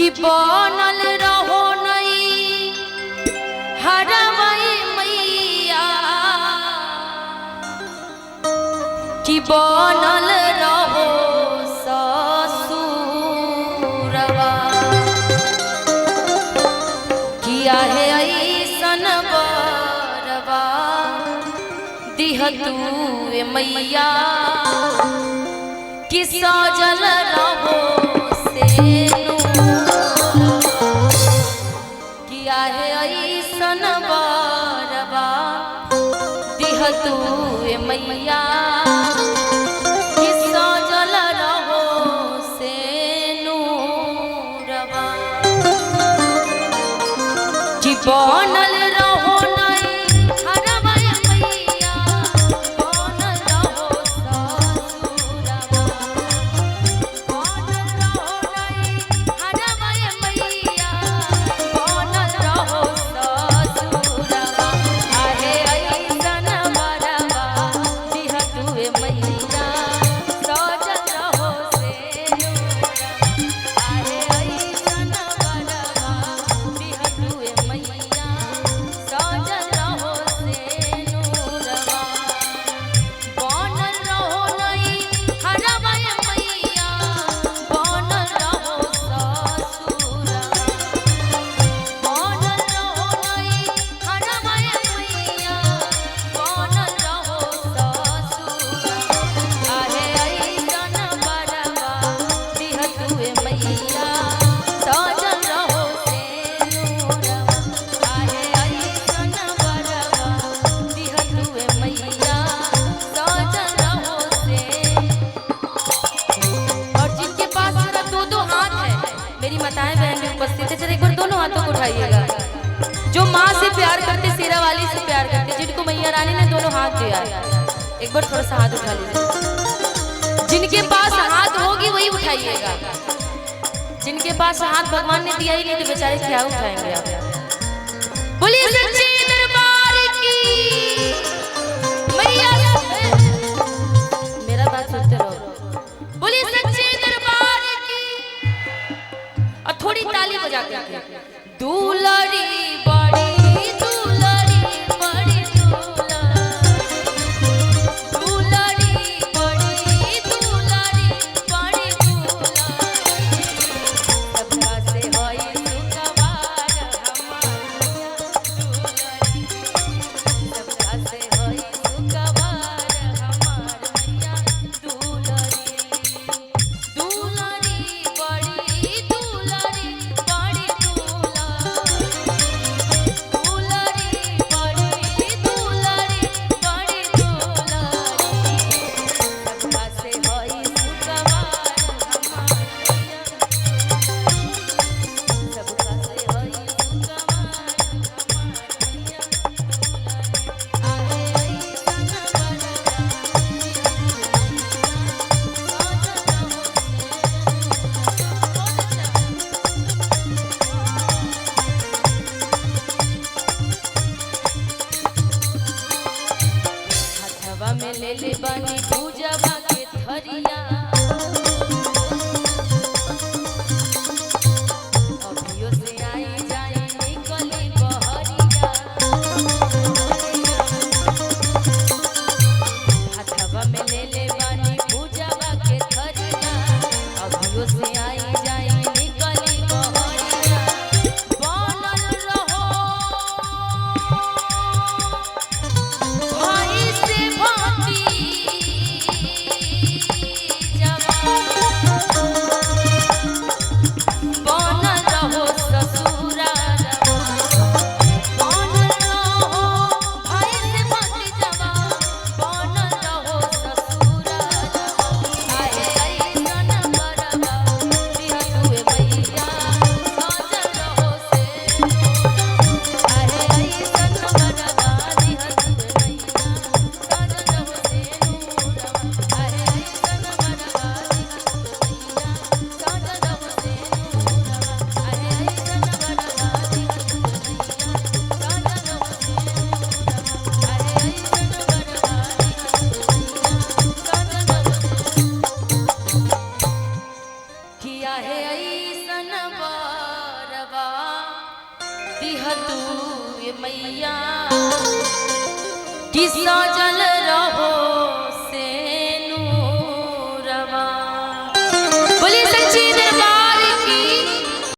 कि बनल रहो नई हरमई मैया, कि बनल रहो ससुरवा। किया है ऐसन बरवा दिह तू मैया, कि सजल रहो सेनु। किया है ऐसन बरवा दिह तू मैया, कि सजल रहो सेनुरवा। कि बनल रहो नहीं हरवै मैया, बनल रहो ससुरवा। बनल रहो नहीं हरवै मैया, बनल रहो ससुरवा। आहे ऐसन बरवा दिह तुए मैया, सजल रहो सेनुरवा। आहे ऐसन बरवा दिह तुए मैया, सजल रहो सेनुरवा। बनल रहो नहीं हरवै मैया, बनल रहो ससुरवा। बनल रहो नहीं हरवै मैया, बनल रहो ससुरवा। आहे ऐसन बरवा दिह तुए मैया, सजल रहो सेनुरवा। आहे ऐसन बरवा दिह तुए मैया, सजल रहो से। और जिनके पास जरा दो दो हाथ है, मेरी माताएं बहन भी उपस्थित है, जरा एक बार दोनों हाथों को उठाइएगा। जो माँ से प्यार करते, शेरा वाली से प्यार करते, जिनको मैया रानी ने दोनों हाथ दिया है, एक बार थोड़ा सा हाथ उठा लीजिए। जिनके पास हाथ होगी वही उठाइएगा, जिनके पास हाथ भगवान ने दिया ही नहीं तो बेचारे क्या उठाएंगे आप। बोलिए सच्चे दरबार की मैया। मेरा बात सुनते रहो। बोलिए सच्चे दरबार की। और थोड़ी ताली बजा करके। दुलारी बड़ी दुलारी बड़ी दुलारी, दुलारी बड़ी दुलारी बड़ी दुलारी, सबका से होई सुखवार हमार दुलारी, सबका से होई सुखवार हमार मैया दुलारी। दुलारी बड़ी दुलारी बड़ी दुलारी, दुलारी बड़ी दुलारी बड़ी दुलारी, सबका से होई सुखवार हमार मैया, सबका से होई सुखवार हमार मैया दुलारी। आहे ऐसन बरवा दिह तुए मैया, सजल रहो हथवा में ले ले बानी पूजवा के थरिया, अभियो से आई जाई निकली बहरिया। हथवा में ले ले बानी पूजवा के थरिया, अभियो से आई जाई निकली बहरिया। बनल रहो भाई से भाती बनल रहो ससुरा, बनल रहो भाई से भाती जवा, बनल रहो ससुरा। आहे ऐसन बरवा दिह तुए मैया, सजल रहो से। आहे ऐसन बरवा दिह तुए मैया, सजल रहो सेनुरवा। आहे ऐसन बरवा दिह तुए मैया, सजल रहो सेनुरवा। आहे ऐसन बरवा दिह तुए मैया, सजल रहो सेनुरवा। आहे ऐसन बरवा दिह तुए मैया, सजल रहो सेनुरवा। किया है ऐसन बरवा दिह तू ये मैया कि सजल